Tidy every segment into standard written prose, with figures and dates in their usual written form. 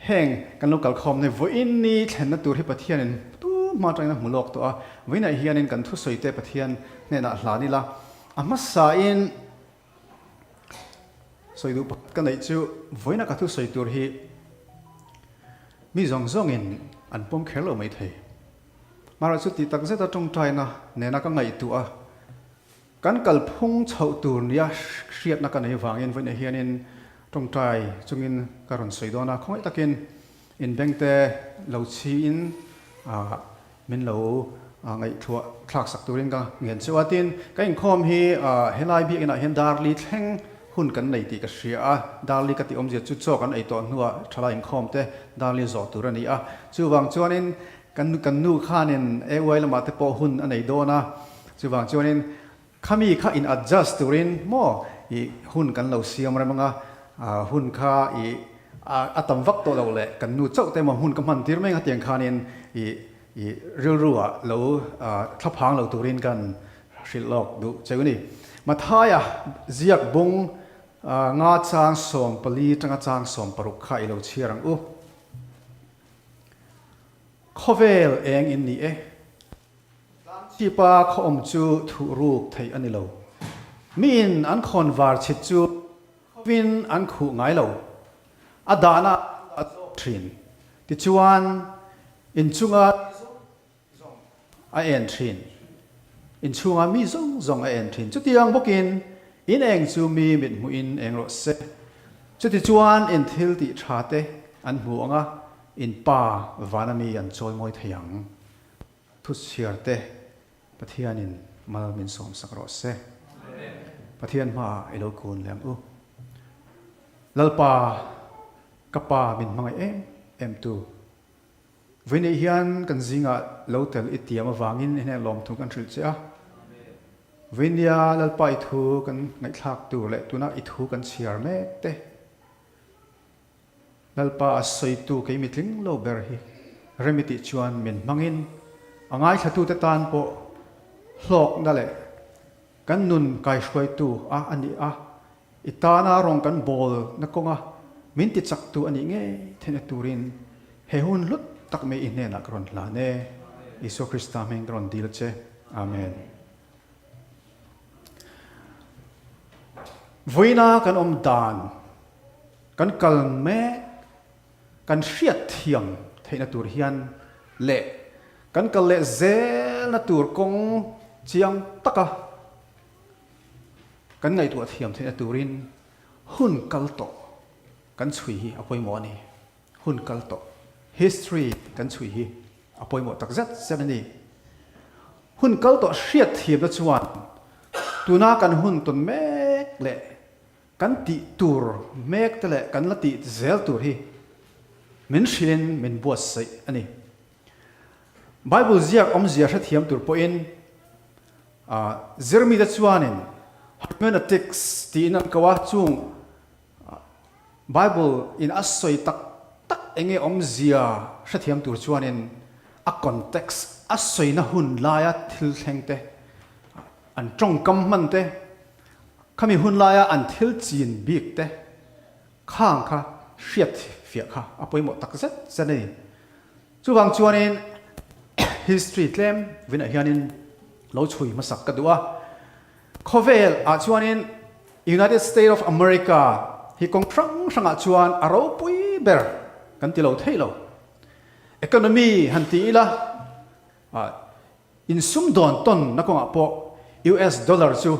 Heng kan lo kalkhawm nei vawiin ni thlenna tur hi Pathianin tu hma atangin a hmu lawk tawh a, vawiinah hianin kan thusawi te Pathian hnenah hlan ila, a hmasain sawi duh pakhat ka neih chu vawiina ka thusawi tur hi mi zawng zawngin an pawm kher lo maithei. Mahrawh chu tih takzeta tawngtaina nena ka ngaihtuah a, Kan kalphung chhoh tur nia hriatna ka nei vangin vawiinah hianin tawngtai chungin ka rawn sawi dawn a, khawngaih takin inbengte lo chhiin min lo ngaihthluah thlak sak turin ka ngen cheu a. Tin, ka inkhawm hi helai biakinah hian Darli thleng hun kan nei tih ka hria a, Darli ka tih awmzia chu chaw kan ei tawh hnuah thalai inkhawm te Darli zawh tur a ni a, chuvang chuanin Kan kan nu khanin AY lamah te pawh hun a nei dawn a, chuvang chuanin khami kha in adjust turin maw i hun kan lo siam rem anga, hun kha i a tam vak tawh loh leh kan nu chauh te emaw hun ka hman tir mai ang hetiang khanin i i rilru ah lo thlaphang lo turin kan hrilh lawk duh cheu a ni. Mathaia ziak bung nga chang 14 tanga chang 60 kha i lo chhiar ang u. Khawvel eng in ni e. Tlangchhipa khaw awm chu thuh ruk theih a ni lo. Miin an khawn var chhit chu khawin an khuh ngai lo. A dahna an dah zawk thin. Tichuan, inchunga mi zawng zawng a en thin. Inchhunga mi zawng zawng a en thin. Chutiang bawkin in eng chu mi mithmuhin eng rawh se. Chutichuan in thil tih tha te an hmu ang a, in pa vana mi an chawi mawi thei ang. Thuchhiar te Pathianin mal min sawmsak rawh se. Pathian hmaah i lo kun leh ang u. Lalpa, ka pa min hmangaih em em tu. Vawineih hian kan zingah lo tel i tiam avangin i hneh lawmthu kan hrilh che a. Vawinia Lalpa i thu kan ngaihthlak tur leh tuna i thu kan chhiar mek te. Lalpa a sawitu kei mitling lo ber hi rem i tih chuan min hmangin a ngaithlatute tan pawh hlawkna leh kan nun kaihruaitu a a ni a, I tana rawng kan bawl na kawnga min ti chaktu a nih ngei theihna turin he hun hlut tak mai i hnenah ka rawn hlan e. Isua Krista hming ka rawn dil che. Amen. Vawiina kan awm dan, kan kal mek, kan hriat thiam theihna tur hian leh kan kal leh zelna tur kawng chiang taka Kan ngaihtuah thiam theihna turin hun kal tawh kan chhui hi a pawimawh a ni. Hun kal tawh, history, kan chhui hi a pawimawh tak zet zet a ni. Hun kal tawh hriat thiamna chuan tuna kan hun tawn mek leh kan tih tur mek te leh kan la tih zel tur hi min hrilhin min buatsaih a ni. Bible ziak awmzia hrethiam tur pawhin Zirmite chuanin hermeneutics tiin an ko a, chung Bible in a sawi tak tak enge awmzia hrethiam tur chuanin a context, a sawina hun laia thil thleng te, an tawngkam hman te, khami hun laia an thil chin bik te khang kha hriat fiah kha a pawimawh tak zet zet a ni. Chuvang chuanin history tlem vinah hianin lo chhui hmasak ka duh a. Khawvel ah chuanin United State of America hi kawng hrang hrangah chuan a ropui ber kan ti lo thei lo. Economy han ti ila insumdawn tawn na kawngah pawh US dollar chu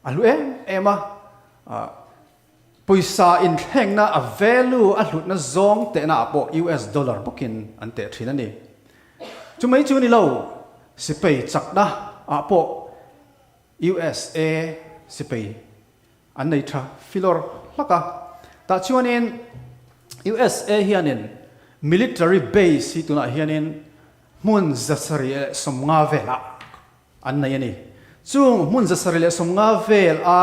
a hlu em em a. Pawisa inthlengna a value a hlutna zawng tehna ah pawh US dollar bawkin an teh thin a ni. Chumai chu ni lo, sipei chakna ah pawh USA sipei an nei tha filawr hlak a. Tah chuanin USA hianin military base hi tunah hianin hmun 750 velah an nei a ni. Chung hmun 750 vel a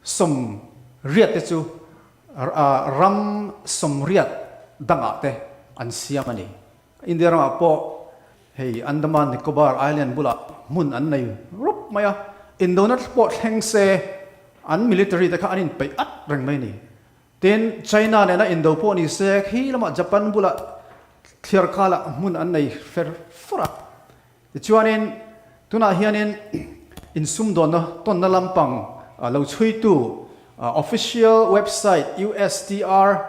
80 te chu ram 80 dangah te an siam a ni. India ramah pawh hei Andaman Nicobar Island bulah hmun an nei rup mai a, indona pawh thleng se an military te kha an inpeih at reng mai a ni. Tin, China nena indo pawh ni se, khi lamah Japan bulah thliar kalah hmun an nei fer fur a. Tichuanin, tunah hianin insumdawnna tawnna lampang lo chhuitu official website ustr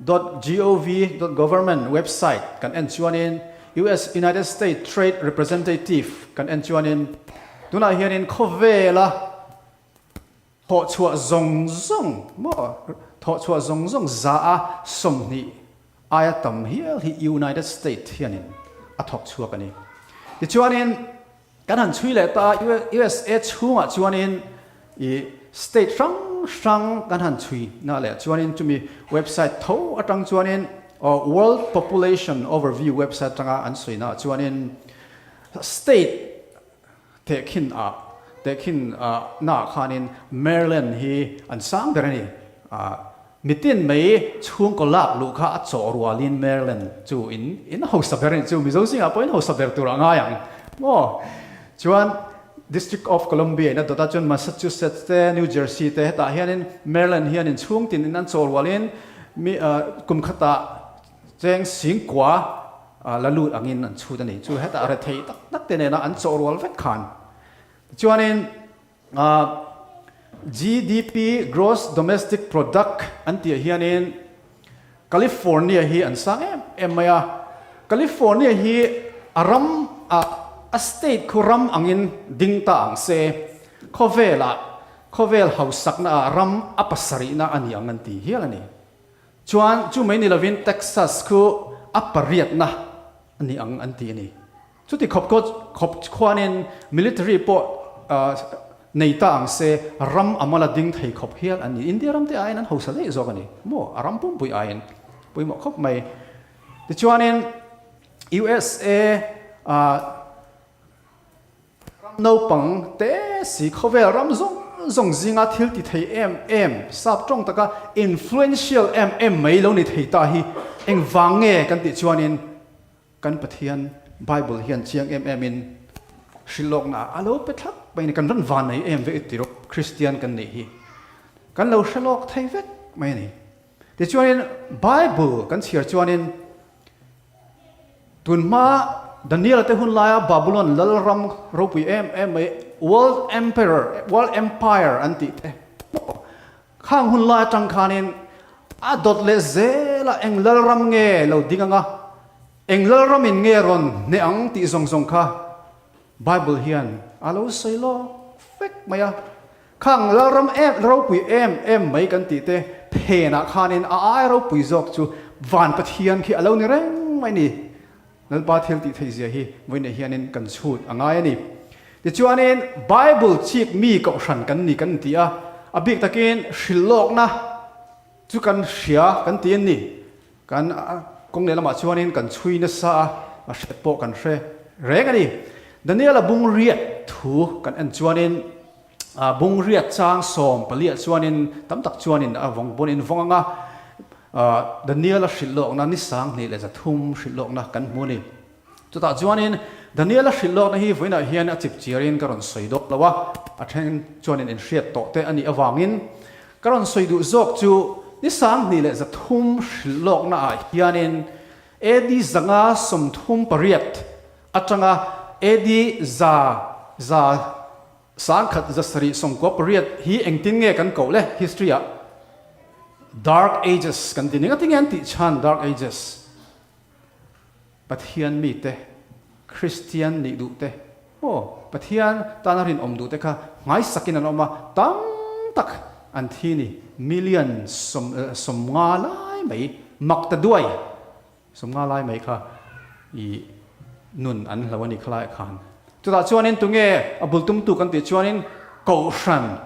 dot gov dot government website kan en chuanin US United States Trade Representative kan en chuanin tunah hianin khawvela Thawhchhuah zawng zawng maw? Thawhchhuah zawng zawng za a 20 aia tam hial hi United State hianin a thawk chhuak a ni. Tichuanin kan han chhui leh ta a, USA chhungah chuanin i state hrang hrang kan han chhui na leh chuanin chumi website tho atang chuanin World Population Overview website atanga an sawi naah chuanin state Tehkhin ah tehkhin na ah khanin Maryland hi an sang ber a ni. Mitin mai chhungkaw lak luh kha a chawh rualin Maryland chu in in hausa ber a ni chu Mizo zingah pawhin hausa ber tur a ngai ang maw? Chuan District of Columbia in a dawt a chuan Massachusetts te New Jersey te hetah hianin Maryland hianin chhungtin in an chawh rualin mi kum khatah Cheng singkua la lut angin an chhut a ni. Chu hetah rethei tak tak te nena an chawh rual vek khan. Tichuanin GDP, Gross Domestic Product, an tih ah hianin California hi an sang em em mai a. California hi a ram ah a state khu ram angin ding ta ang se. Khawvelah khawvel hausakna ah ram a pasarihna a ni ang an ti hial a ni. Chuan chu mai ni lovin Texas khu a pariatna a ni ang an ti a ni. Chuti khawp khawp khuanin military pawh nei ta ang se ram a mala ding thei khawp hial an ni. India ram te aiin an hausa daih zawk a ni maw? A ram pumpui aiin pawimawh khawp mai. Tichuanin USA Ram naupang te si khawvel ram zawng zawng zinga thil ti thei em em, sap tawng taka influential em em mai lo ni thei ta hi engvang nge kan tih chuanin kan Pathian Bible hian chiang em em in hrilhlawkna ah a lo pe thlap mai a ni. Kan rawn van nei em vek tirh Kristian kan nih hi kan lo hre lawk thei vek mai a ni. Tichuanin Bible kan chhiar chuanin Tun hma Daniel-a te hun laia Babulon lalram ropui em em mai World Emperor, World Empire an tih te pawh khang hun lai atang khanin a dawt leh zel a, eng lalram nge lo ding anga, eng lalramin nge rawn hneh ang tih zawng zawng kha Bible hian a lo sawi lawk vek mai a. Khang lalram em ropui em em mai kan tih te phenah khanin a ai ropui zawk chu van Pathian khi a lo ni reng mai ni. Lalpa thil tih theih zia hi vawiinah hianin kan chhut a ngai a ni. Tichuanin Bible chik mi kohhran kan ni kan ti a, a bik takin hrilhlawkna chu kan hria kan ti a ni. Kan kawng lehlamah chuanin kan chhui nasa a, a hriat pawh kan hre reng a ni. Daniel-a bung riat thu kan en chuanin bung riat chang sawm paliah chuanin tam tak chuanin a vawng pawn in vawng ang a, Daniel-a hrilh lawkna ni 23 hrilh lawkna kan hmu a ni. Chutah chuanin Daniel-a hrilh lawkna hi vawiinah hian a chip chiarin ka rawn sawi dawk lo a, a then chuanin inhriat tawh te a nih avangin ka rawn sawi duh zawk chu ni 23 hrilh lawkna ah hianin AD 538 atanga AD 1798 hi engtin nge kan koh le history ah Dark Ages kan ti ning a tinge an tih chhan Dark Ages? Pathian mite, Kristian nih duh te, aw, Pathian tana rinawm duh te kha nghaisakin an awm a, tam tak an thi ni, million 50 lai mai, mak ta duai 50 lai mai kha i nun an hlo a ni khalaiah khan. Chutah chuanin tunge a bul tumtu kan tih chuanin Kohhran,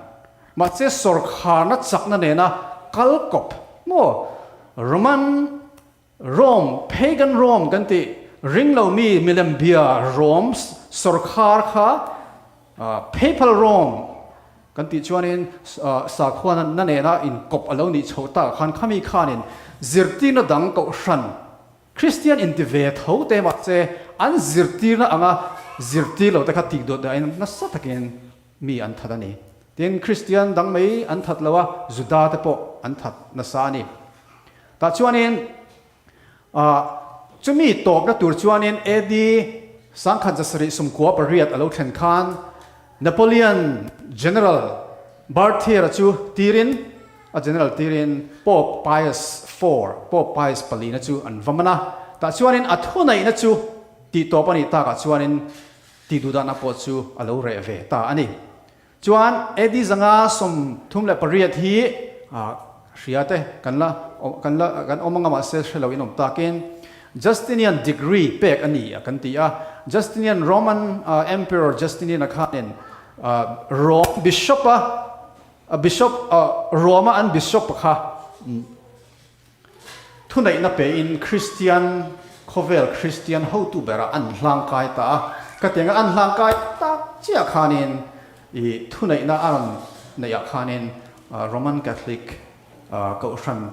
mahse sawrkharna chakna nena kal kawp maw Roman Rome, Pagan Rome kan tih ring lo mi milem bia Rome sawrkhar kha Papal Rome kan tih chuanin sakhua na nena inkawp a lo nih chhoh tak khan khami khanin zirtirna dang kohhran Kristian inti ve tho te mahse an zirtirna anga zirtir lo te kha tih dawt dahin nasa takin mi an that a ni. Tin, Kristian dang mai an that lo a, Juda te pawh an. an that nasa a ni. Tah chuanin chumi tawpna tur chuanin AD 1798 a lo thlen khan Napoleon General Berthier-a chu tirin a general tirin Pope Pius iv, Pope Pius palina chu an va man a. Tah chuanin a thuneihna chu tihtawp a nih takah chuanin tihduhdahna pawh chu a lo reh ve ta a ni. Chuan AD 538 hi hria te kan la kan la kan awm anga mahse hre lo in awm takin Justinian degree pek a ni a kan ti a. Justinian Roman Emperor Justinian-a khanin Rome Bishop a Bishop Rome-a an Bishop kha Thuneihna pein Kristian khawvel Kristian hotu berah an hlangkai ta a, ka tianga an hlangkai tak chiah khanin i thuneihna a rawn neih ah khanin Roman Catholic kohhran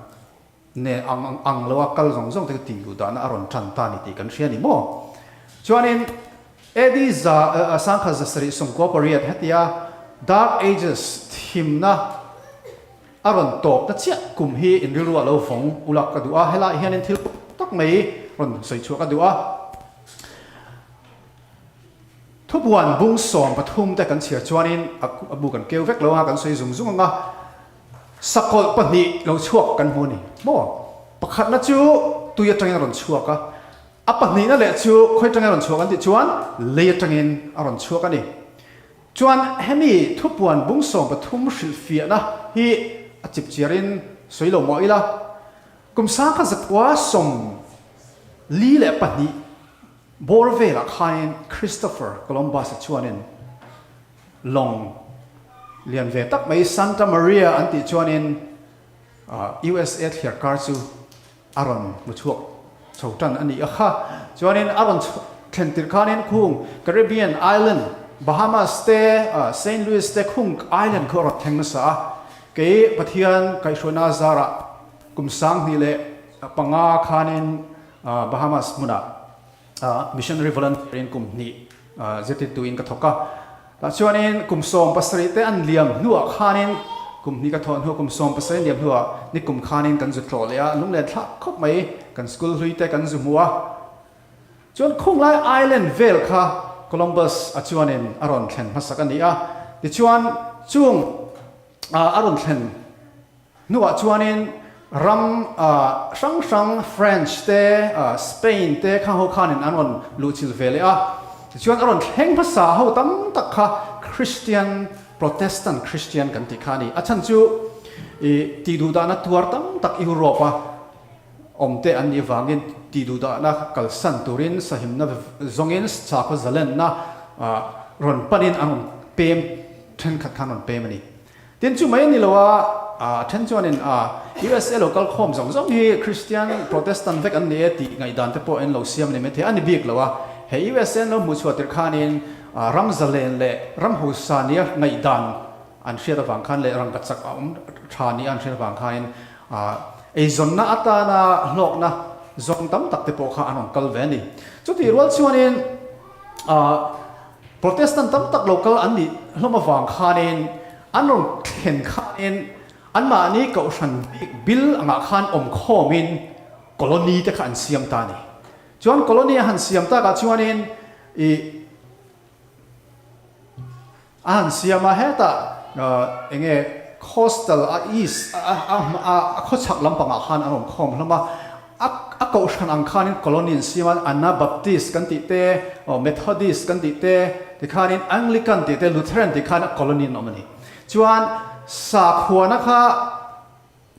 ne ang ang lo a kal zawng zawng te chu tih duh dahna a rawn tan ta ni tih kan hria ni maw? Chuanin AD 1798 hetia Dark Ages thimna A rawn tawp ta chiah kum hi in rilru a lo vawng ulak ka duh a, helaiah hianin thil tak mai rawn sawi chhuah ka duh a. Thubuan bung 13 te kan chhiar chuanin a bu kan keu vek lo a, kan sawi zung zung ang a, sakawlh pahnih lo chhuak kan hmu a ni maw? Pakhatna chu tui atangin a rawn chhuak a, a pahnihna leh chu khawi atangin a rawn chhuak an tih chuan lei atangin a rawn chhuak a ni. Chuan hemi thupuan bung 13 hrilhfiahna hi a chip chiarin sawi lo mawh ila, kum 1942 bawr velah khanin Christopher Columbus-a chuanin lawng lian ve tak mai Santa Maria an tih chuanin USA thliar kar chu a rawn hmu chhuak chho tan a ni a kha. Chuanin a rawn thlen tirh khanin khung Caribbean Island, Bahamas te, Saint Louis te khung island khu a rawn thleng nasa a. Kei Pathian kaihhruaina zarah kum 2005 khanin Bahamas hmunah Missionary volunteer in kum hnih zirtirtu in ka thawk a. Tah chuanin kum 17 te an liam hnuah khanin kum hnih ka thawh hnuah kum 17 an liam hnuah ni kum khanin kan zu tlawh leh a, lunglen thlak khawp mai kan school hlui te kan zu hmu a. Chuan Khunglai Island vel kha Columbus a chuanin a rawn thlen hmasak a ni a. Tichuan chung a rawn thlen Hnuah chuanin ram hrang hrang French te, Spain te khang ho khanin an rawn luhchilh ve leh a. Tichuan a rawn thleng hmasa ho tam tak kha Christian, Protestant Christian kan tih kha a ni. A chhan chu i tihduhdahna tuar tam tak Europe-a awm te an nih vangin tihduhdahna kalsan turin sahimna zawngin sakhaw zalenna rawn panin an rawn pem thenkhat khan rawn pem a ni. Tin chu mai a ni lo a, a then chuanin a USA lo kal khawm zawng zawng hi Christian Protestant vek an ni e tih ngaihdan te pawh en lo siam a ni maithei a ni bik lo a. He USA an lo hmuh chhuah tirh khanin ram zalen leh ram hausa nia ngaihdan an hriat avang khan leh rangkachak a awm tha nia an hriat avang khanin eizawnna atana hlawkna zawng tam tak te pawh kha an rawn kal ve a ni. Chutih rual chuanin Protestant tam tak lo kal an nih hlawm avang khanin an rawn thlen khanin anmahni kohhran bik bil angah khan awm khawmin colony te kha an siam ta a ni. Chuan colony a han siam takah chuanin ih A han siam a, hetah eng nge coastal a east a khawchhak lampangah khan an awm khawm hlawm a, a kohhran ang khanin colony an siam a, Anabaptist kan tih te, Methodist kan tih te, tikhanin Anglican tih te, Lutheran tih khan a colony an awm a ni. Chuan sakhuana kha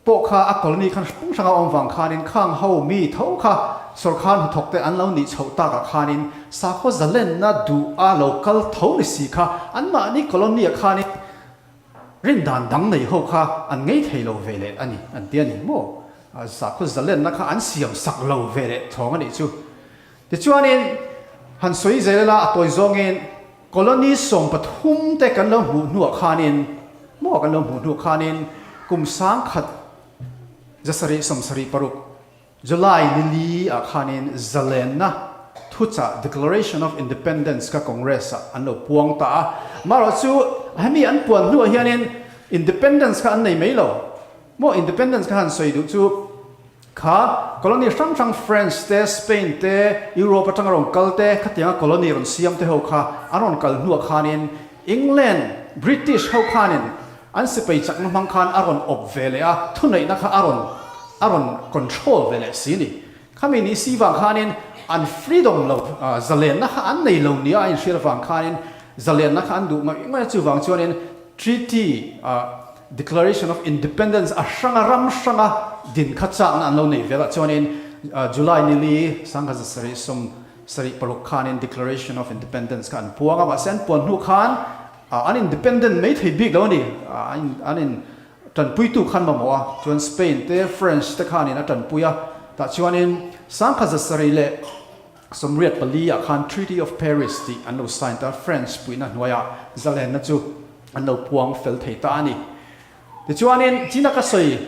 pawh kha a colony khan hrang hrang a awm vang khanin khang ho mi tho kha sawrkar hnathawk te an lo nih chhoh takah khanin sakhaw zalenna duh a lo kal tho ni si kha anmahni colony ah khanin rindan dang nei ho kha an ngei thei lo ve leh a ni an ti a ni maw sakhaw zalenna kha an siam sak lo ve leh thawng a nih chu. Tichuanin, han sawi zel ila a tawi zawngin colony 13 te kan lo hmuh hnuah khanin, maw kan lo hmuh hnuah khanin kum 1776 July ni li ah khanin zalenna thuchah Declaration of Independence kha Congress ah an lo puang ta a. Marawh chu hemi an puan hnuah hianin Independence kha an nei mai lo. Maw independence ka han sawi duh chu kha colony hrang hrang French te, Spain te, Europe atanga rawn kal te khatianga colony rawn siam te ho kha an rawn kal hnuah khanin England, British ho khanin an sipai chakna hmang khan a rawn awp ve leh a, thuneihna kha a rawn a rawn control ve leh si ni. Khami ni si vang khanin an freedom lo zalenna kha an nei lo nia a inhriat avang khanin zalenna kha an duh ngawih ngawih a, chuvang chuanin Treaty Declaration of Independence a hranga ram hranga din kha chakna an lo nei vel ah chuanin July nili 1776 khanin Declaration of Independence kha an puang a, mahse an puan hnu khan an independent mai thei bik lo a ni, an in tanpuitu khan mamawh a, chuan Spain te French te khanin a tanpui a, tah chuanin 1784 ah khan Treaty of Paris tih an lo sign ta, French puihna hnuaiah zalenna chu an lo puang fel thei ta a ni. Tichuanin China ka sawi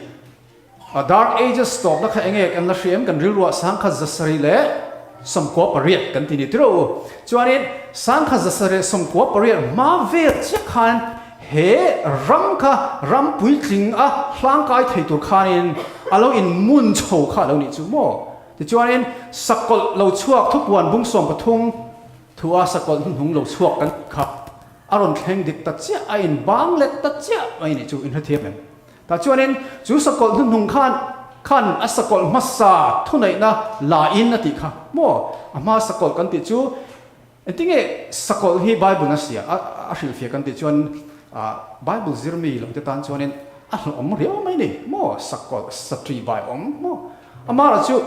Dark Ages tawpna kha enge kan la hria em? Kan rilruah 1798 kan ti ni tirh u. Chuanin 1798 hma vel chiah khan he ram kha ram puitling a hlangkai thei tur khanin a lo inmun chho kha a lo nih chu maw? Tichuanin sakawlh lo chhuak thupuan bung 13 thu a sakawlh hnuhnung lo chhuak kan tih kha a rawn thleng dik ta chiah, a inbang let ta chiah mai nih chu inhrethiam em? Tah chuanin chu sakawlh hnuhnung khan khan a sakawlh hmasa thuneihna la in a tih kha maw? A hma sakawlh kan tih chu engtinge sakawlh hi Bible a sia a hrilhfiah kan tih chuan Bible zirmi lo te tan chuanin a hlawhawm riau mai ni maw? Sakawlh satri bai awm maw? Amara chu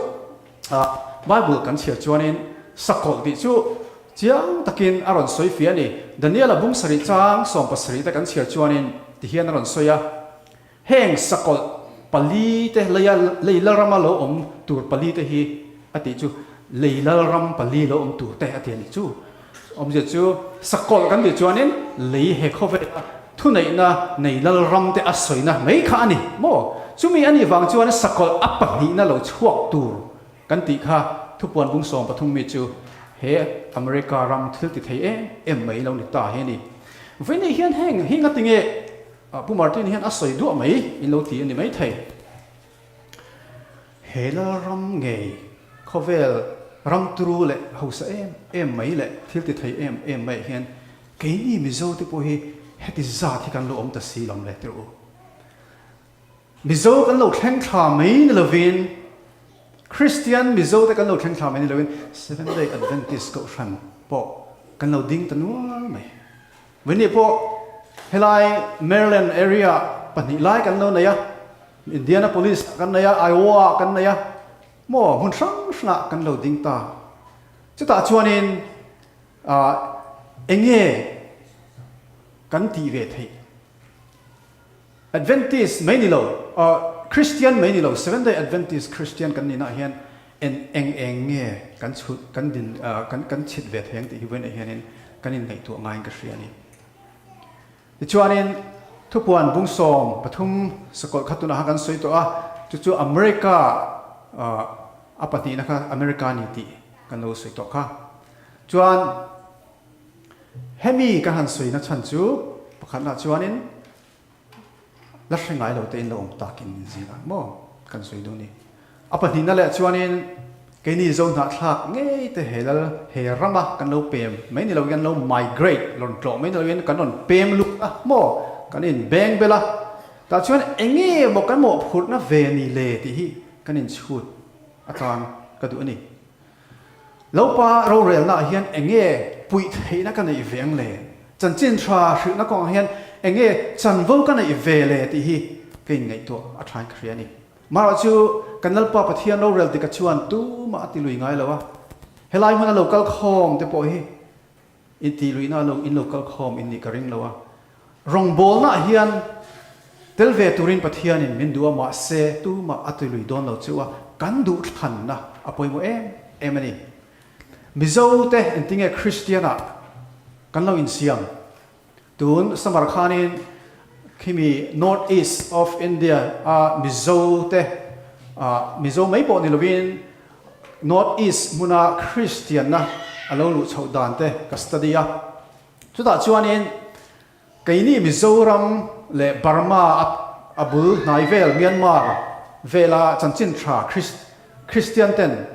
Bible kan chhiar chuanin sakawlh tih chu chiang takin a rawn sawi fia a ni. Daniela bung sarih chang 17 te kan chhiar chuanin tihian a rawn sawi a, Heng sakawlh pali te leia lei lalrama lo awm tur pali te hi a tih chu lei lalram pali lo awm tur te a ti a nih chu. Awmzia chu sakawlh kan tih chuanin lei he khawvela thuneihna nei lalram te a sawina mai kha a ni maw? Chumi a nih vang chuan sakawlh a pahnihna lo chhuak tur kan tih kha thupuan bung 13 mi chu he America ram thil ti thei em em mai lo ni ta hi a ni. Vawiin hian heng hi ngatinge Pu Martin hian a sawi duah mai in lo ti a ni maithei. He lalram ngei khawvel ram turu leh hausa em em mai leh thil ti thei em em maiah hian keini Mizo te pawh hi heti zat hi kan lo awm ta si lo le tirh u. Mizo kan lo thleng thla mai ni lovin Kristian Mizo te kan lo thleng thla mai ni lovin Seventh Day Adventist Kohhran pawh kan lo ding ta nual mai. Vawini pawh helai Maryland area pahnih lai kan lo nei a, Indianapolis ah kan nei a, Iowa ah kan nei a, maw hmun hrang hrangah kan lo ding ta. Chutah chuanin eng nge kan tih ve theih? Adventist mai ni lo, Christian mai ni lo, Seventh Day Adventist Christian kan nihna ah hian en eng eng nge kan chhut, kan din, kan kan chhit ve thei ang tih hi vawiinah hianin kan inngaihtuah ngaiin ka hria a ni. Tichuanin thupuan bung 13 sakawlh kha tunah khan kan sawi tawh a, chu chu America a pahnihna kha America a ni tih kan lo sawi tawh kha. Chuan hemi kan han sawina chhan chu pakhatnaah chuanin La hre ngai lo tein la awm takin min zing ang maw? Kan sawi duh a ni. A pahnihna leh chuanin keini Zo hnahthlak ngei te he lal he rama kan lo pem mai ni loin kan lo migrate rawn tlawh mai ni loin kan rawn pem lut a maw? Kan inbeng bel a, tah chuan eng nge maw kan mawhphurhna ve ni le tih hi kan inchhut atan ka duh a ni. Lopa rorelna ah hian eng nge puih theihna ka neih ve ang le? Chanchin tha hrilhna kawngah hian eng nge chanvo ka neih ve le tih hi ka inngaihtuah a thain ka hria a ni. Marawh chu kan Lalpa Pathian rorel dika chuan tumah a ti lui ngai lo a, helai hmuna lo kal khawm te pawh hi In tih luihna lo in lo kal khawm in nih ka ring lo a. Rawngbawlna ah hian tel ve turin Pathianin min duh a mahse tumah a ti lui dawn lo chu a kan duh thlanna a pawimawh em em a ni. Mizo te engtinge Kristian ah kan lo insiam? Tun summer khanin khimi North East of India a Mizo te Mizo mai pawh ni lovin North East hmuna Kristianna a lo luh chhoh dan te ka study a. Chutah chuanin keini Mizoram leh Burma a. a bul hnai vel Myanmar vela chanchin tha Kristian ten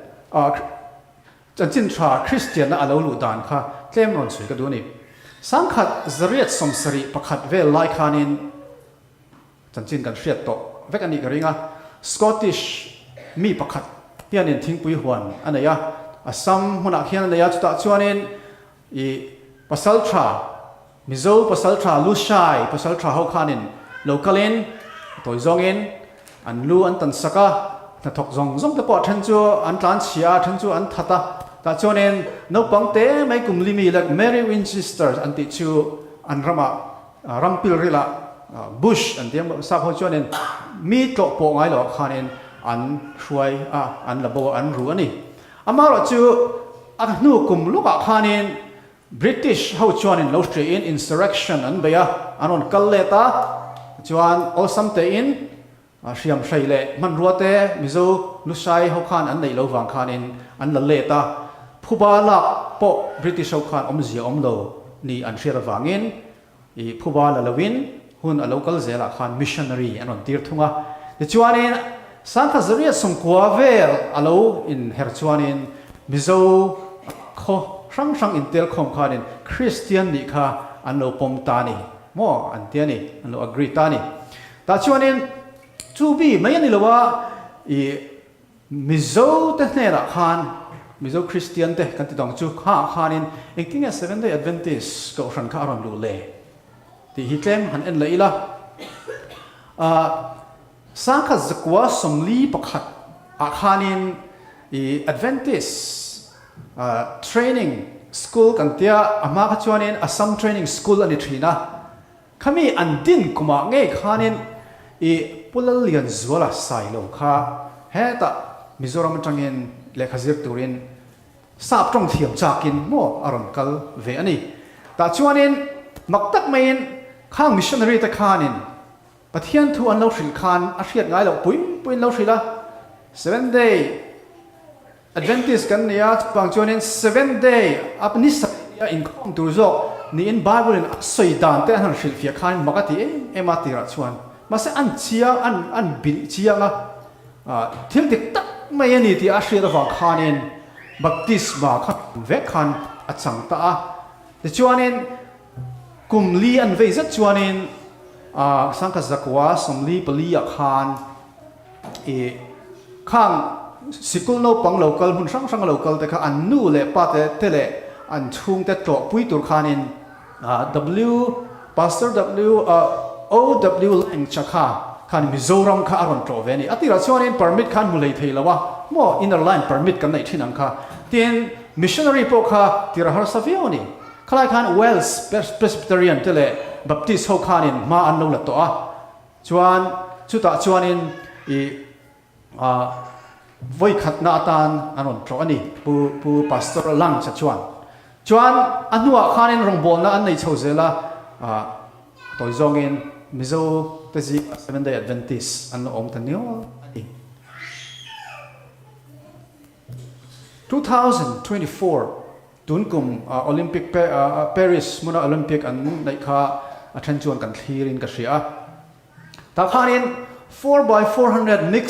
chanchin tha Kristianna a lo luh dan kha tlem rawn sawi ka duh a ni. Sangkhat zariat 71 vel lai khanin Chanchin kan hriat tawh vek a nih ka ring a, Scottish mi pakhat hianin thingpui huan a nei a, Assam hmunah khian a nei a, chutah chuanin i pasaltha, Mizo pasaltha Lushai pasaltha ho khanin lo kalin a tawi zawngin an lu an tan sak a, hnathawk zawng zawng te pawh a then chu an tlan chhia a, a then chu an that a, tah chuanin naupang te mai kum limi leh Mary Winchester an tih chu an ramah Ram pilrilah bush an ti a, sap ho chuanin mi tlawh pawh ngai loah khanin an hruai a, an la bo a, an ru a ni. Amaherawh chu a hnu kum lawkah khanin British ho chuanin lo hriain insurrection an bei a, an rawn kal let a, chuan awlsam tein Hriam hrei leh hmanrua te Mizo Lushai ho khan an neih lo vang khanin an la let a, phuba lak pawh British ho khan awmzia awm lo ni an hriat avangin i phuba la loin hun a lo kal zelah khan missionary an rawn tir thung a. Tichuanin Sangkhat Zariat Sawmkua vel a lo inher chuanin Mizo khaw hrang hrang intelkhawm khanin Kristian nih kha an lo pawm ta a ni maw an ti a ni, an lo agree ta a ni. Tah chuanin chu bi mai a ni lo a, i Mizo te hnenah khan, Mizo Kristian te kan ti dang chu kha khanin engtin nge Seventh Day Adventist kohhran kha a rawn luh le tih hi tlem han en leh ila. Sangkhat zakua 41 ah khanin i Adventist training school kan tia a hma kha chuanin Assam Training School a ni thin a. Khami an din kumah ngei khanin i Pu Lallianzuala Sailo kha hetah Mizoram atangin lehkha zir turin sap tawng thiam chakin maw a rawn kal ve a ni. Tah chuanin mak tak maiin khang missionary te khanin Pathian thu an lo hrilh khan a hriat ngai loh pui puiin lo hrilh a, Seventh Day Adventist kan ni a, chuvang chuanin Seventh Day a ni sarih nia inkhawm tur zawk niin Bible in a sawi dan te an han hrilhfiah khanin mak a ti em em a tirah chuan. Mahse an chiang, an an bilh chiang a, thil dik tak mai a ni tih a hriat avang khanin baptisma kha vek khan a chang ta a. Tichuanin kum li an vei zet chuanin Sangkhat Zakua 44 ah khan I khang sikul naupang lo kal hmun hrang hranga lo kal te kha an nu leh pa te te leh an chhungte tlawh pui tur khanin W Pastor W OW Langcha kha khan Mizoram kha a rawn tlawh ve a ni. A tirah chuanin permit kha an hmu hlei thei lo a, maw inner line permit kan neih thin ang kha. Tin, missionary pawh kha tir a harsa viau a ni. Khalai khan Welsh Presbyterian te leh Baptist ho khanin hma an lo la tawh a. Chuan chutah chuanin i vawi khatna atan an rawn tlawh a ni, Pu Pu Pastor Lange chuan. Chuan a hnuah khanin rawngbawlna an nei chho zel a, tawi zawngin Mizo te zingah Seventh Day Adventist an lo awm ta niawl a ni. 2024 tun kum Olympic Paris hmuna Olympic an neih kha a then chuan kan thlir in ka hria a. Tah khanin 4x400 mix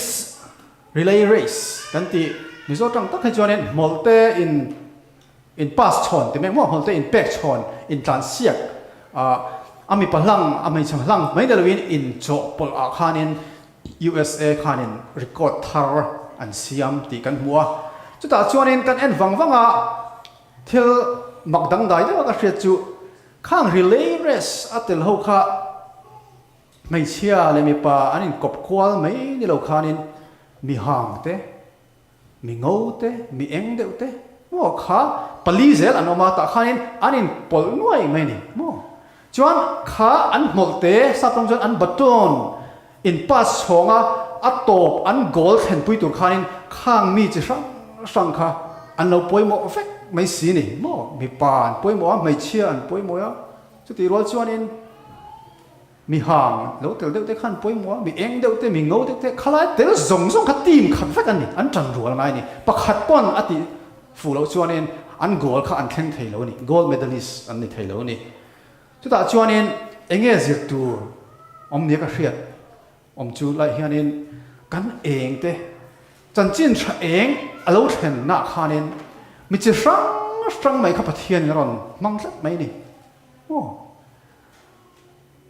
relay race kan tih Mizo tang tak hi chuanin hmawlhte in in pass chhawn ti mai maw hmawlhte in pek chhawn in tlan siak a mipa hlang a hmeichhe hlang mai ni loin in chawhpawlh ah khanin USA khanin record thar an siam tih kan hmu a, chutah chuanin kan en vang vang a, thil mak dangdai deuh a ka hriat chu khang relay race a tel ho kha hmeichhia leh mipa an inkawp kual mai ni lo khanin mi hang te, Mi ngo te, mi eng deuh te maw kha pali zel an awm a, tah khanin an inpawlh nuai mai a ni maw. Chuan kha an hmawlh te, sap ram chuan an baton in pass chhawng a, a tawp an goal thlenpui tur khanin khang mi chi hrang hrang kha an lo pawimawh vek mai si a ni maw. Mipa an pawimawh a, hmeichhia an pawimawh a, chutih rual chuanin Mi hang lo tel deuh te khan pawimawh a, mi eng deuh te, mi ngo deuh te, khalai tel zawng zawng kha team khat vek an ni, an tan rual ngai a ni. Pakhat pawn a tih fuh loh chuanin an goal kha an thleng thei lo a ni, gold medalist an ni thei lo a ni. Chutah chuanin eng nge zir tur awm nia ka hriat? awm chu lai hianin kan eng te chanchin tha eng a lo thlen nah khanin mi chi hrang hrang mai kha Pathianin a rawn hmang tlat mai a ni. Aw.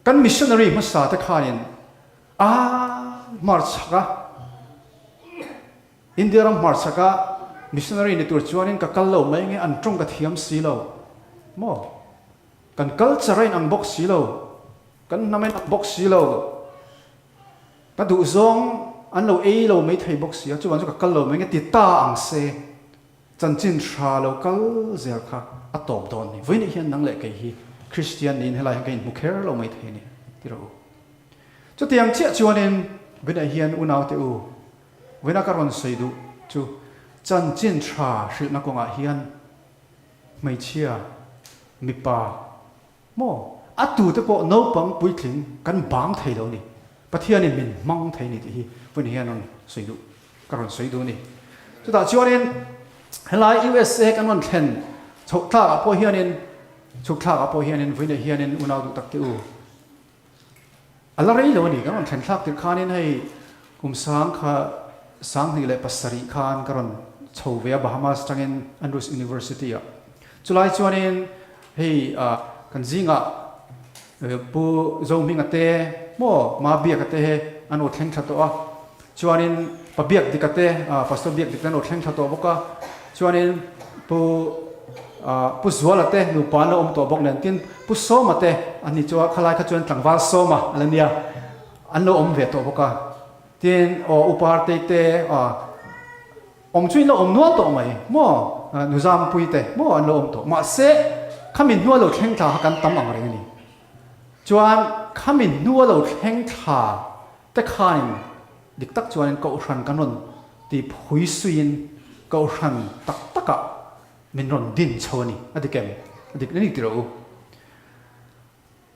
Kan missionary hmasa te khanin a hmarchhak a, India ram hmarchhak a missionary ni tur chuanin ka kal lo mai nge an tawng ka thiam si lo maw? Kan culture a inang bawk si lo, kan hnam a inang bawk si lo, ka duhzawng an lo ei lo mai thei bawk si a, chuvang chu ka kal lo mai nge ti ta ang se. Chanchin hra lo kal zel kha a tawp dawn ni. Vawiin hian nang leh kei hi Kristian niin helai hian ka inhmu kher lo mai thei a ni, ti rawh u. Chutiang chiah chuanin vawiinah hian unaute u, vawiina ka rawn sawi duh chu chanchin hra hrilhna kawngah hian hmeichhia, mipa, Maw? A tute pawh naupang puitling kan bang thei lo ni. Pathianin min hmang thei ni tih hi vawiin hian rawn sawi duh, ka rawn sawi duh a ni. Chutah chuanin helai USA kan rawn thlen chhoh thlakah pawh hianin, chhuk thlakah pawh hianin vawiinah hianin unau duh tak te u, A la rei lo a ni, kan rawn thlen thlak tirh khanin hei kum sang kha 2007 khan ka rawn chho ve a Bahamas atangin Andrews University ah. Chulai chuanin hei kan zingah Pu Zohminga te maw Ma Biaka te he an aw thleng thla tawh a, chuanin Pa Biakdika te Pastor Biakdika te an aw thleng thla tawh bawk a, Chuanin Pu Pu Zuala te nupa an lo awm tawh bawk nen tin Pu Sawma te an ni chu a khalai kha chuan tlangval Sawma a la nia an lo awm ve tawh bawk a. Tin aw Upa Hartei te awm chu in lo awm nual tawh mai maw Nuzampuii te maw an lo awm tawh mahse khami hnua lo thleng thla kha kan tam ang reng a ni. Chuan khami hnua lo thleng thla te khanin Dik tak chuanin Kohhran kan rawn ti phui suiin Kohhran tak takah min rawn din chho a ni. A dik em? A dik ni tiro u.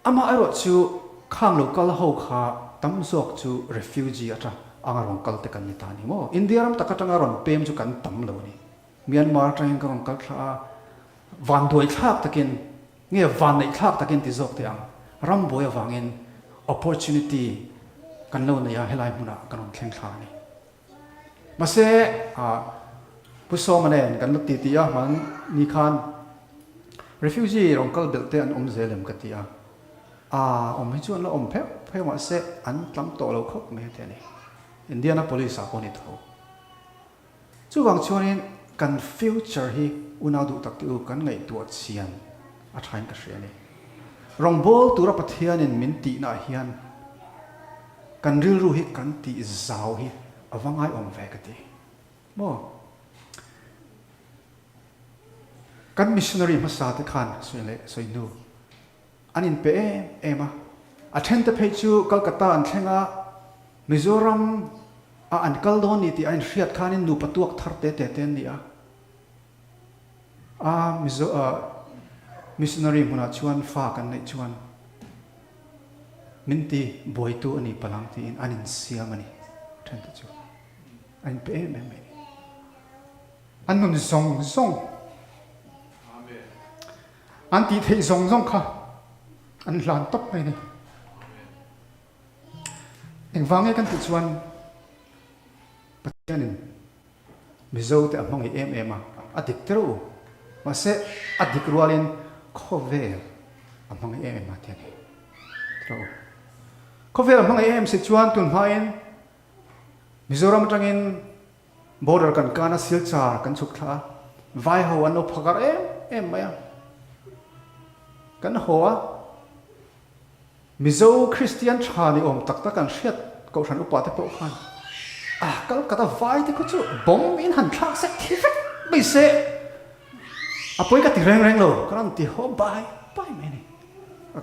Amah erawh chu khang lo kal ho kha tam zawk chu refugee atang anga rawn kal te kan ni ta a ni maw? India ram tak atanga rawn pem chu kan tam lo a ni. Myanmar atangin ka rawn kal thla a, vanduai thlak takin Nge vanneih thlak takin ti zawk teh ang, rambuai avangin opportunity kan lo nei a, helai hmunah kan rawn thleng thla a ni. Mahse, Pu Sawma nen kan la ti ti a, hman ni khan refugee rawn kal belh te an awm zel em ka ti a, aa awm hi chu an la awm pheuh pheuh mahse an tlam tawh lo khawp mai a ti a ni. Indianapolis ah pawh ni tho. Chuvang chuanin kan future hi unau duh tak te u kan ngaihtuah chian a thain ka hria a ni. Rawngbâwl tura Pathianin min tihnaah hian kan rilru hi kan tih zau hi a va ngaiawm ve ka ti maw? Kan missionary hmasa te khan sawi leh sawi hnu An inpe em em a, a thente phei chu Calcutta an thleng a, Mizoram a an kal dawn ni tih a inhriat khanin nupa tuak thar te te te an ni a. A Mizo missionary hmunah chuan fa kan neih chuan min ti buaitu a ni palang tiin an insiam a ni, a thente chu an inpe em em mai a ni. An nun zawng zawng. An tih theih zawng zawng kha an hlan tawp mai a ni. Engvang nge kan tih chuan Pathianin Mizo te a hmangaih em em a, a dik tereuh u. Mahse a dik rualin khawvel a hmangaih em em a ti a ni. Tereuh u. Khawvel a hmangaih em si chuan tun hmain Mizoram atangin Border kan kan a, Silchar kan chhuk thla a, vai ho an lo phakar em em mai a. Kan haw a, Mizo Kristian tha ni awm tak tak an hriat Kohhran upa te pawh khan a Calcutta vai te khaw chu bomb in han thlak sek thi vek mai se a pawi ka ti reng reng lo, ka rawn ti haw bai bai mai a ni.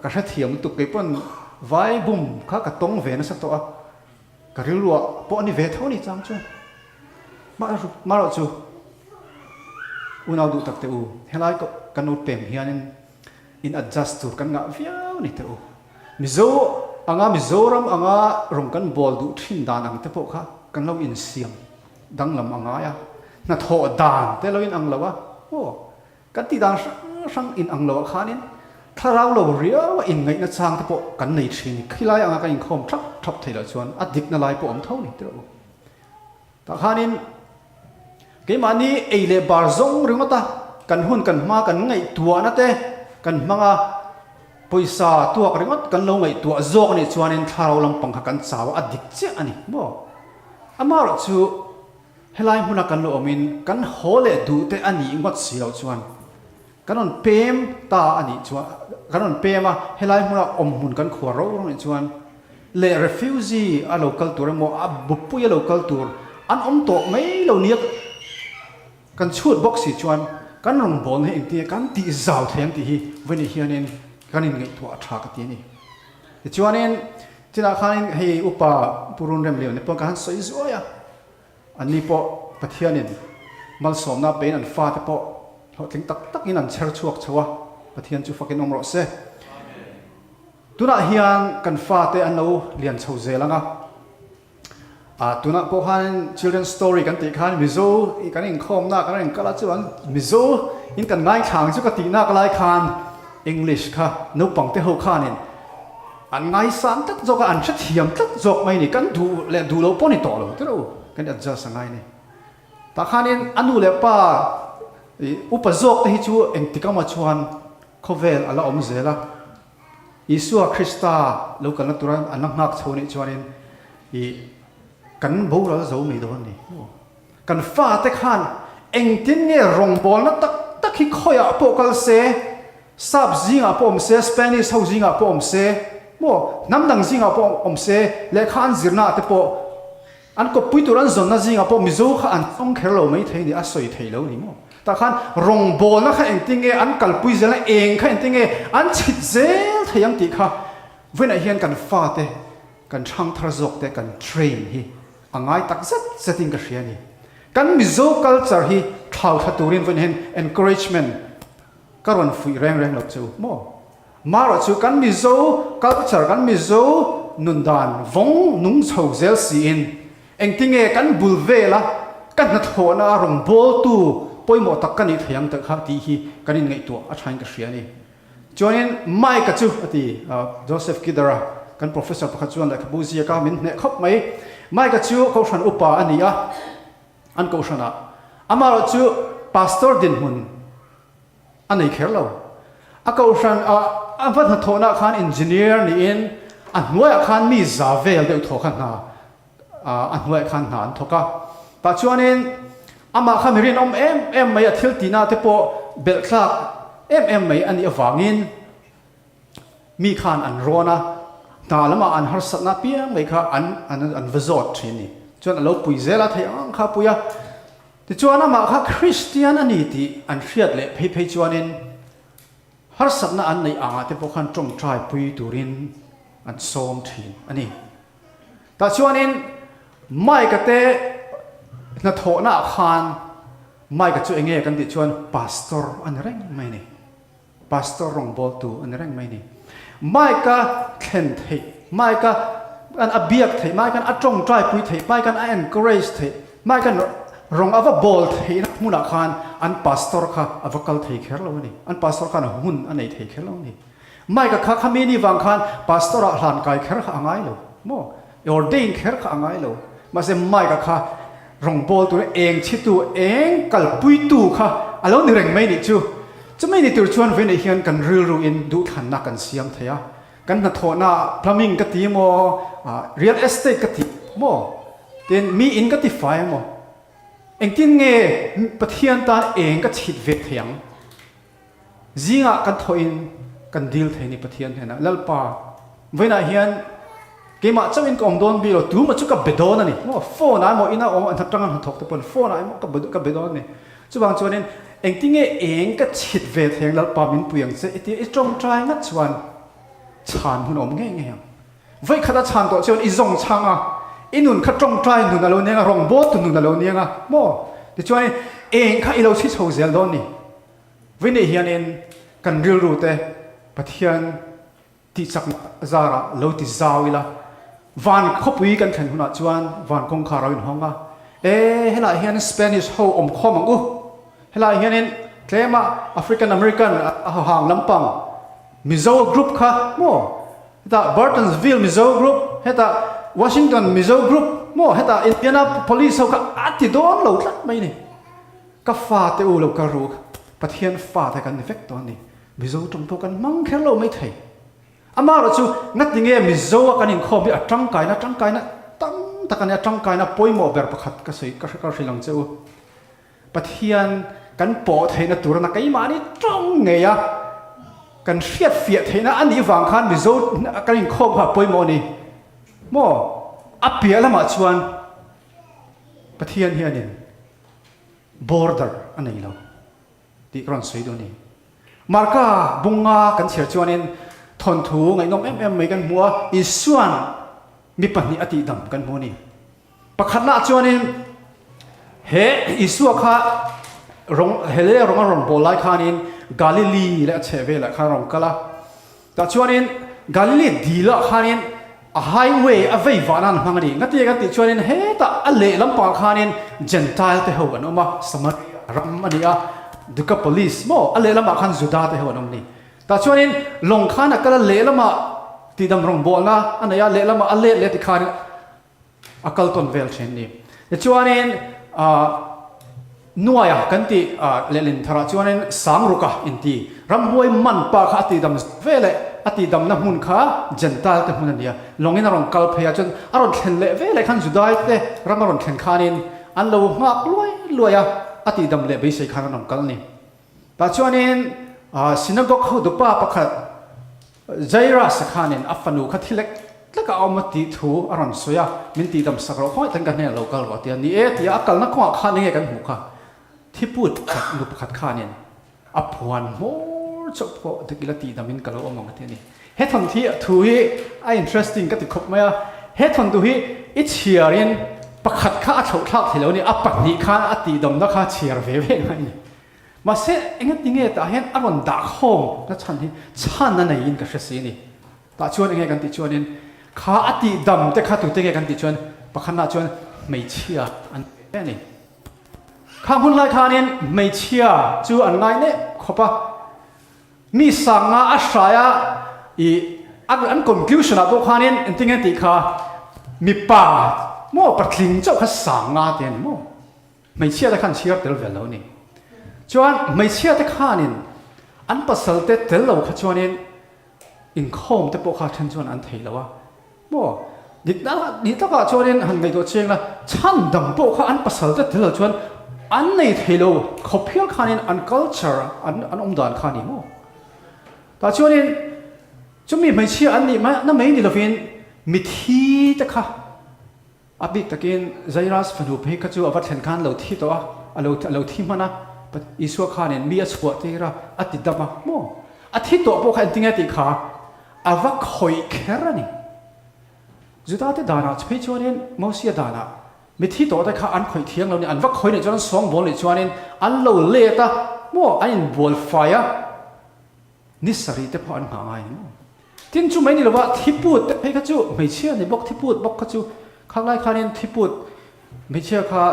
Ka hrethiam lutuk kei pawn vai bum kha ka tawng ve nasa tawh a. Ka rilruah pawh a ni ve tho ni chang chuan marawh chu unau duh tak teh u, helai kan lo pem hianin in adjust tur kan ngah viau ni teh u. Mizo anga Mizoram anga rawng kan bawl duh thin dan ang te pawh kha kan lo insiam danglam a ngai a, hnathawh dan te lo inang lo a, aw. Kan tih dan hrang hrang in ang loah khanin thlarau lo riau a inngaihna chang te pawh kan nei thin. Khilai anga kan inkhawm thap. thap theih loh chuan a dikna lai pawh awm tho ni tirh u. Tah khanin keimahni ei leh bar zawng ringawt a, kan hun kan hma kan ngaihtuahna te kan hmang a, pawisa tuak ringawt kan lo ngaihtuah zawk anih chuanin thlarau lampang kha kan chau a, a dik chiah a ni maw? Amaherawh chu helai hmuna kan lo awmin kan haw leh duh te a nih ngawt si loh chuan Kan rawn pem ta a nih chuan, kan rawn pem a, helai hmuna awm hmun kan khuar ro ro nih chuan leh refugee a lo kal tur emaw a bupui a lo kal tur an awm tawh mai lo nia kan chhut bawk si chuan kan rawngbawlna hi engtin nge kan tih zau thei ang tih hi vawiin hianin kan inngaihtuah a tha ka ti a ni. Tichuanin chinah khanin hei upa Pu Runremlian te pawh ka han sawi zuai a. Anni pawh Pathianin malsawmna pein an fate pawh hlawhtling tak takin an chher chhuak chho a, Pathian chu fakin awm rawh se. Tunah hian kan fate an lo lian chho zel ang a, ah tunah pawh khan children's story kan tih khan Mizo kan inkhawmna kan rawn kal a chuan Mizo in kan ngaithla ang chu ka tihnak lai khan English kha naupang te ho khanin An ngaisang tlat zawk a, an hrethiam tlat zawk mai ni. Kan duh leh duh loh pawh ni tawh lo tirh u, kan adjust a ngai ni. Tah khanin a nu leh pa ih upa zawk te hi chu engtik ama chuan khawvel a la awm zel a. Isua Krista lo kalna tura an la nghak chho nih chuanin ih kan boral zo mai dawn ni. Kan fate khan engtin nge rawngbawlna tak tak hi khawiah pawh kal se, Sap zingah pawh awm se, Spanish ho zingah pawh awm se, maw hnam dang zingah pawh awm se, lehkha an zirnaah te pawh an kawppui tur an zawnna zingah pawh Mizo kha an tawng kher lo mai thei ni, a sawi thei lo ni maw? Tah khan rawngbawlna kha engtin nge an kalpui zel a, eng kha engtin nge an chhit zel thei ang tih kha vawiinah hian kan fate, kan hrangthar zawk te kan train hi a ngai tak zet zetin ka hria a ni. Kan Mizo culture hi thlau thla turin vawiinah hian encouragement Ka rawn fuih reng reng lo che u maw? Marawh chu kan Mizo culture, kan Mizo nun dan vawng nung chho zel siin engtinge kan bul vela ka hnathawhna a rawngbawltu pawimawh tak ka nih thei ang tih kha tih hi kan inngaihtuah a thain ka hria a ni. Chuanin Mike-a chu a ti, Joseph Kidder-a kan professor pakhat chuan lehkhabu ziaka min hneh khawp mai. Mike-a chu Kohhran upa a ni a, an Kohhranah. Amaherawh chu pastor dinhmun A nei kher lo. A kohhran a a va hnathawhna ah khan engineer niin a hnuaiah khan mi za vel deuh thaw kha hna a hnuaiah khan hna an thawk a. Tah chuanin amah kha mi rinawm em em mai a thil tihna te pawh belh thlak em em mai a nih avangin mi khan an rawn a, hna lamah an harsatna apiang mai kha an an va zawt thin a ni. Chuan a lo pui zel a, theih ang kha a pui a. Tichuan amah kha Kristian a ni tih an hriat leh phei phei chuanin harsatna an neih angah te pawh khan tawngtai pui turin an sawm thin a ni. Tah chuanin Mike-a te hnathawhnaah khan Mike-a chu enge kan tih chuan pastor a ni reng mai a ni. Pastor rawngbawltu a ni reng mai ni. Mike-a thlen theih, Mike-a an a biak theih, Mike-an a tawngtai pui theih, Mike-an a encourage theih, Mike-an rawng a va bawl theihna hmunah khan an pastor kha a va kal thei kher lo a ni. An pastor khan hun a nei thei kher lo a ni. Mike-a kha khami ni vang khan pastor-ah hlan kai kher kha a ngai lo maw? Ordain kher kha a ngai lo. Mahse Mike-a kha rawngbawl tur eng chhitu, eng kalpuitu kha a lo ni reng mai nih chu. Chumi ni tur chuan vei neih hian kan rilru in duhthlanna kan siam thei a. Kan hnathawhna plumbing ka ti maw, real estate ka ti maw, tin mi in ka ti fai maw, engtin nge Pathian tan eng ka chhit ve thei ang? Zingah kan thawhin kan dil thei ni Pathian hnenah, Lalpa, vawiinah hian keimah chauhin ka awm dawn bik lo, tumah chu ka be dawn a ni. Maw phone ah emaw ina awm an atanga hnathawk te pawn phone ah emaw ka ka be dawn a ni. Chuvang chuanin engtinge eng ka chhit ve thei ang Lalpa min pui ang che i tia i tawngtai ngat chuan chhan hun a awm ngei ngei ang. Vawikhat a chhan tawh chuan i zawng chhang a, i nun kha tawngtai nun a lo niang a, rawngbawltu nun a lo niang a, maw? Tichuanin eng kha i lo chhi chho zel dawn ni. Vawiinei hianin kan rilru te Pathian tihchakna zarah lo ti zau ila, van khawpui kan thlen hunah chuan van kawngkhar a inhawng a, e helaiah hian Spanish ho awm khawm ang u, helaiah hianin tlema African American a hang lampang Mizo group kha maw, hetah Burtonsville Mizo group, hetah. Washington Mizo group maw hetah Indianapolis ho kha a ti dawn lo tlat mai ni. Ka fate u lo kal ru, Pathian fate kan ni vek tawh a ni. Mizo tawng pawh kan hmang kher lo mai thei. Amaherawh chu ngatinge Mizo a kan inkhawm hi a tangkaina tangkaina tam tak a ni a, tangkaina pawimawh ber pakhat ka sawi ka hrilh ang che u. Pathian kan pawh theihna tur ana keimahni tawng ngei a, kan hriat fiah theihna a nih vang khan Mizo kan inkhawm kha a pawimawh a ni maw? A piah lamah chuan Pathian hianin border a nei lo tih ka rawn sawi duh a ni. Marka bunga kan chhiar chuanin thawnthu ngaihnawm em em mai kan hmu a, Isua'n mi pahnih a tihdam kan hmu a ni. Pakhatnaah chuanin he Isua kha rawng he leh rawng a rawn bawl lai khanin Galili leh a chheh velah khan a rawn kal a. Tah chuanin Galili dilah khanin a highway a vei vah nan a hmang a ni. Ngatinge kan tih chuanin hetah a lehlam pangah khanin Gentile te ho an awm a, Samaria ram a ni a, Decapolis maw a lehlamah khan Juda te ho an awm a ni. Tah chuanin lawng khan a kal a, lehlamah tihdam rawngbawlna a nei a, lehlamah a let leh tikhanin a kal tawn vel thin ni. Tichuanin Nuaia kan tih lehlin tharah chuanin Sangruka inti ramhuai man pa kha a tihdam ve leh a tihdamna hmun kha Gentile te hmun a ni a. Lawngin a rawn kal phei a, chuan a rawn thlen leh ve leh khan Judai te ram a rawn thlen khanin an lo nghak luai luai a, a tihdam leh beisei khan an rawn kal a ni. Tah chuanin Synagogue hotupa pakhat Jairus-a khanin a fanu kha thi lek lek a awm a tih thu a rawn sawi a, min tihdam sak rawh khawngaih tan ka hnenah lo kal rawh a ti a, ni e tia a kalna kawngah khan enge kan hmuh kha thiput pakhat nu pakhat khanin a phuan hmawr chauh pawh dik ila tihdamin ka lo awm ang a ti a ni. He thawnthi thu hi a interesting ka ti khawp mai a, he thawnthu hi i chhiarin pakhat kha a thlauh thlak thei lo a ni, a pahnih khan a tihdamna kha chhiar ve ve ngai a ni. Mahse, engatinge tah hian a rawn dah khawm na chhan hi chhan a neiin ka hre si a ni. Tah chuan enge kan tih chuanin kha a tih dam te kha tute nge kan tih chuan pakhatnaah chuan hmeichhia an ni ve a ni. Khang hun lai khanin hmeichhia chu an ngai nep khawp a, mi sanga a hrai a i an conclusion ah pawh khanin engtinge tih kha mipa maw patling chauh kha sanga te a ni maw. Hmeichhia te khan chhiar tel ve lo a ni. Chuan hmeichhia te khanin an pasal te tel lo kha chuanin inkhawm te pawh kha then chuan an thei lo a maw? Dik dik takah chuanin han ngaihtuah chiang la, chhan dang pawh kha an pasal te tel lo chuan an nei thei lo khawp hial khanin an culture an an awm dan kha a ni maw? Tah chuanin chumi hmeichhia an nih na mai ni lovin mithi te kha A bik takin Jairus fanu phei kha chu a va thlen khan lo thi tawh a, a lo a lo thi hman a, Isua khanin mi a chhuah tir a, a ti dam a, maw? A thi tawh pawh kha engtinge tih kha a va khawih kher a ni. Judate danah phei chuanin Mosia danah mi thi tawh te kha an khawih thiang lo ni, an va khawih nih chuan an sawngbawl nih chuanin an lo let a, maw? An inbual fai a. Ni sarih te pawh an nghah ngai ni maw? Tin chu mai ni lova thiput te phei kha chu hmeichhia ni bawk thiput bawk kha chu khang lai khanin thiput hmeichhia kha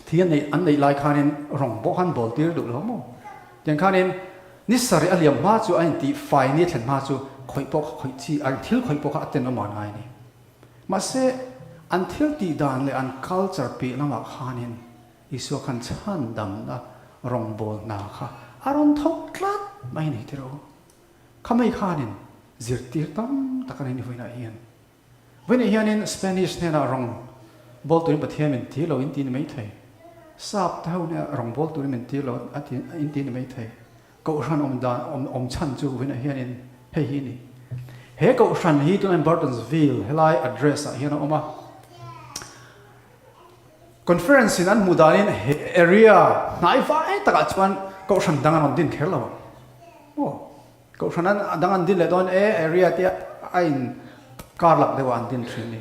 thi an neih an neih lai khanin rawng pawh khan bawl tir duh lo maw? Tiang khanin ni sarih a liam hma chu a intih fai ni a thlen hma chu khawih pawh kha khawih chi an thil khawih pawh kha a tenawm an ngai a ni. Mahse an thil tih dan leh an culture piah lamah khanin Isua khan chhandamna rawngbâwl hna kha a rawn thawk tlat mai a ni tiraw? Kha mai khanin zirtîr tam tak a nei ni vawiinah hian. Vawiinah hianin Spanish hnênah rawng bawl tûrin Pathian min tîr lo in ti ni mai thei. Sap te ho hnênah rawng bawl tûrin min tîr lo a ti in ti ni mai thei. Kohhran awm dan awm awm chhan chu vawiinah hianin hei hi a ni. He kohhran hi tunah Burtonsville helai address ah hian a awm a. Conference in an hmuh danin he area hnai vai takah chuan kohhran dang an rawn din kher lo ang. Aw, kohhran an dang an din leh dawn e area te a in kar lak deuh ah an din thin ni.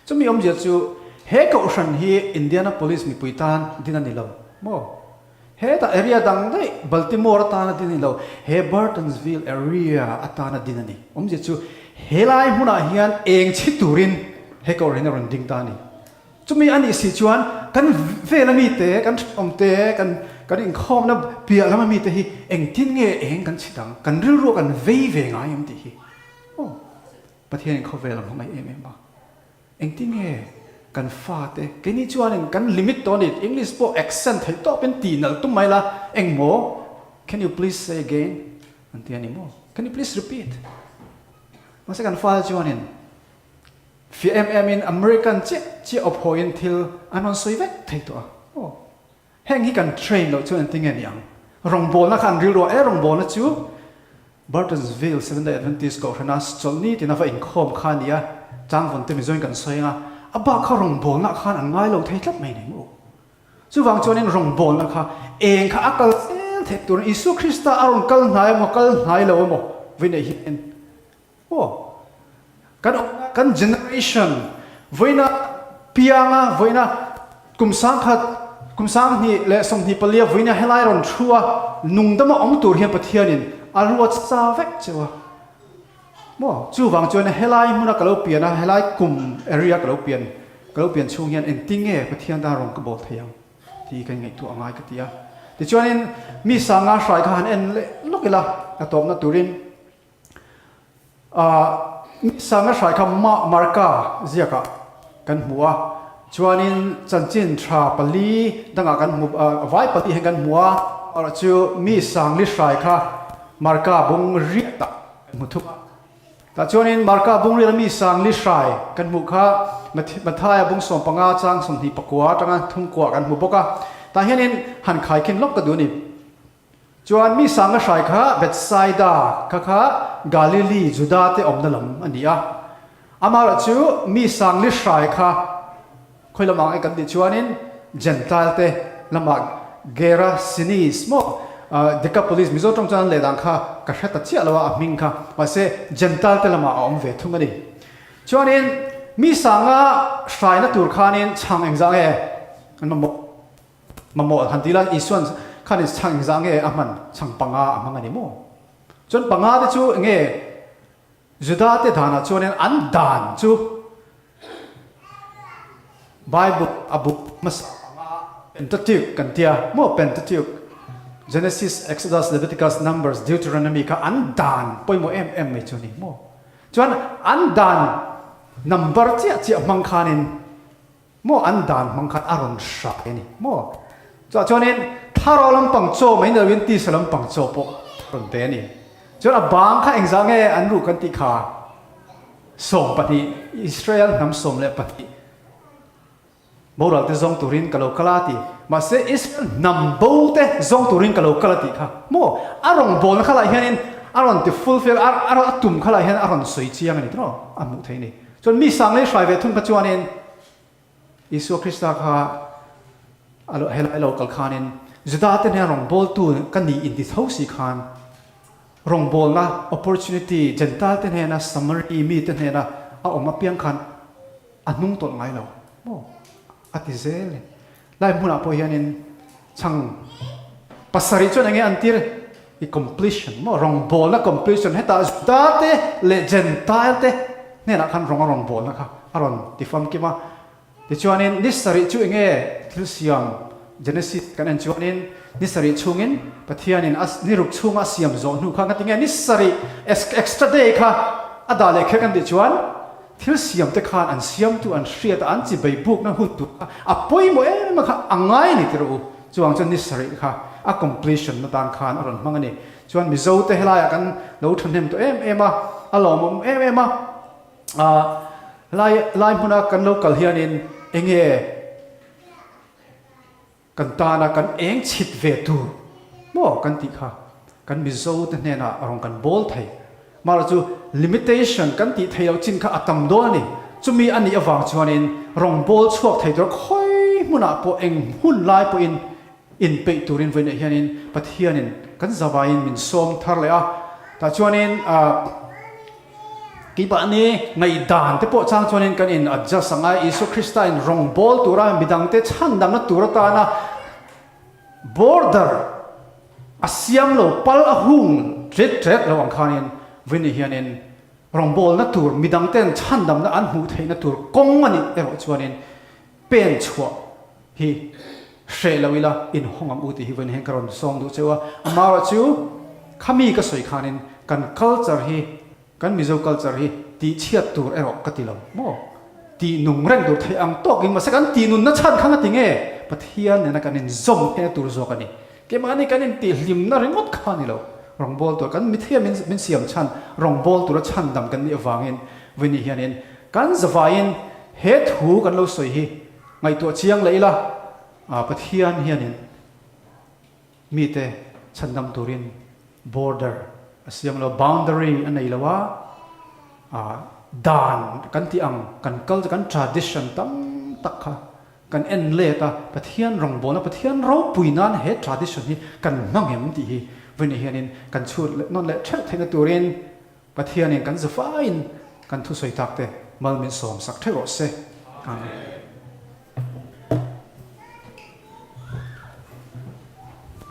Chumi awmzia chu he kohhran hi Indianapolis mipui tan din a ni lo maw? Hetah area dang daih Baltimore atana din a ni lo, he Burtonsville area atana din a ni. Awmzia chu helai hmunah hian eng chhi turin he kohhran hi a rawn ding ta a ni. Chumi a nih si chuan kan vela mite, kan ṭhenawmte, kan kan inkhawmna piah lama mite hi engtin nge eng kan chhit ang, kan rilru kan vei ve ngai em tih hi aw Pathianin khawvel a hmangaih em em a. Engtinge kan fate keini chuanin kan limit tawh a ni, English pawh accent theih tawpin tih nalh tum mai la, engmaw can you please say again an ti a ni maw? Can you please repeat? Mahse kan fate chuanin fiah em emin American chiah chiah awp hawiin thil an rawn sawi vek thei tawh a, aw Heng hi kan train loh chuan engtin nge ni ang? Rawngbawlna kha an rilru a, e rawngbawlna chu Burtonsville Seventh Day Adventist Kohhrana chawlhni tina va inkhawm kha a ni a, changvawn te Mizoin kan sawi ang a, a bak kha rawngbawlna khan an ngai lo thei tlat mai nei maw? Chuvang chuanin rawngbawlna kha eng kha a kal zel theih turin Isua Krista a rawn kal hnai emaw kal hnai lo emaw vawineih hian Aw, kan awmna kan generation vawiina pianga vawiina kum sangkhat kum sanghnih leh 24 vawiina helai rawn thu a nungdama awm tur hian Pathianin a ruat sa vek cheu a. Maw, chuvang chuan helai hmuna ka lo pian a, helai kum area ka lo pian ka lo pian chhung hian engtinge Pathian tan rawn ka bawl thei ang tih ka ingaihtuah a ngai ka ti a. Tichuanin mi sanga hrai kha han en leh lawk ila a tawpna turin. Sanga hrai kha Marka ziakah kan hmu a, chuanin chanchin tha pali dangah kan hmu, vai pali hian kan hmu a, erawh chu mi sangli hrai kha Marka bung riatah kan hmu thung a. Tah chuanin Marka bung riata mi sangli hrai kan hmuh kha Mathaia bung 15 chang 29 atanga thumkuah kan hmu bawk a. Tah hianin han khaikhin lawk ka duh a ni. Chuan mi sanga hrai kha Bethsaida kha kha Galili, Juda te awmna lam a ni a. Amaherawh chu mi sangli hrai kha khawi lamah nge kan tih chuanin Gentile te lamah Gerasenes maw Decapolis Mizo tawng chuan an leh dan kha ka hre ta chiah lo a a hming kha mahse Gentile te lamah a awm ve thung a ni. Chuanin mi sanga hraina tur khanin chhang engzah nge an mamawh? Mamawh han ti la, Isuan khanin chhang engzah nge a hman? Chhang panga a hmang a ni maw? Chuan panga te chu enge Juda te danah chuanin an dan chu Bible a bu hmasa panga Pentateuch kan tia maw? Pentateuch, Genesis, Exodus, Leviticus, Numbers, Deuteronomy kha an dan pawimawh em em mai chu a ni maw? Chuan an dan number chiah chiah hmang khanin Maw an dan hmang khan a rawn hrai a ni maw? Chutah chuanin thlarau lampang chaw mai ni loin tisa lampang chaw pawh a rawn pe a ni. Chuan a bang kha engzah nge an ruh kan tih kha? 12, Israel hnam 12 boral te zawng turin ka lo kal a ti. Mahse Israel hnam bo te zawng turin ka lo kal a tih kha maw? A rawngbawlna kha lah hianin a rawn ti fulfill a, a tum kha lah hian a rawn sawi chiang a ni tiraw? A hmuh theih a ni. Chuan mi sang lei hrai ve thung kha chuanin Isua Krista kha a lo helai lo kal khanin Juda te hnen rawngbawltu ka ni inti tho si khan rawngbawlna opportunity Gentile te hnena Samari mi te hnena a awm apiang khan a hnung tawlh ngai lo maw a ti zel ni. Lai hmunah pawh hianin chhang pasarih chuan enge an tir? I completion maw? Rawngbawlna completion hetah Juda te leh Gentile te hnenah khan rawng a rawn bawlna kha a rawn ti famkim a. Tichuanin ni sarih chu enge thil siam Genesis kan en chuanin ni sarih chhungin Pathianin a ni ruk chhunga a siam zawh hnu kha ngatinge ni sarih extra day kha a dah leh kher kan tih chuan Thil siam te khan an siamtu an hriat a, an chi bei bukna hun tur kha a pawimawh em em a kha a ngai a ni tirh u. Chuvang chuan ni sarih kha a completion na tan khan a rawn hmang a ni. Chuan Mizo te helaiah kan lo thahnem tawh em em a, a lawmawm em em a. Ahh helai lai hmuna kan lo kal hianin enge Kan tana kan eng chhit ve tur maw kan tih kha kan Mizo te hnenah a rawn kan bawl thei. Mahla chu limitation kan tih theih loh chin kha a tam dawn a ni. Chumi a nih avang chuanin rawn bawl chhuak thei tur khawi hmunah pawh eng hun lai pawhin inpeih turin vawiinah hianin Pathianin kan zavaiin min sawm thar leh a. Tah chuanin ah. Keimahni ngaihdan te pawh chang chuanin kan in adjust ang a, Isua Krista in rawngbâwl tura midangte chhandamna tur atana border a siam lo, pal a hung ṭet ṭet lo ang khanin vawiin hianin rawngbâwlna tur midangten chhandamna an hmuh theihna tur kawng a nih erawh chuanin pen chhuah hi hreh lo ila inhawng ang u tih hi vawiin hian ka rawn sawm duh cheu a, amaherawh chu khami ka sawi khanin kan culture hi kan Mizo culture hi tihchhiat tur erawh ka ti lo maw? Tih nung reng tur theih ang tawkin mahse kan tih nunna chhan kha nga ti nge? Pathian nena kan inzawm theihna tur zawk a ni. Keimahni kan intihhlimna ringawt kha a ni lo. Rawngbâwl tur kan mithiam min min siam chhan rawngbâwl tura chhandam kan nih avangin vawiin hianin kan zavaiin he thu kan lo sawi hi ngaihtuah chiang leh ila Pathian hianin Mite chhandam turin border a siam lo, boundary a nei lo a, dan kan tih ang kan culture, kan tradition tam tak kha kan en let a, Pathian rawngbawlna, Pathian ropui nan he tradition hi kan hmang em tih hi vawiin hianin kan chhut leh nawn leh theuh theihna turin Pathianin kan zafaiin kan thusawi tak te mal min sawm sak theuh rawh se. Amen.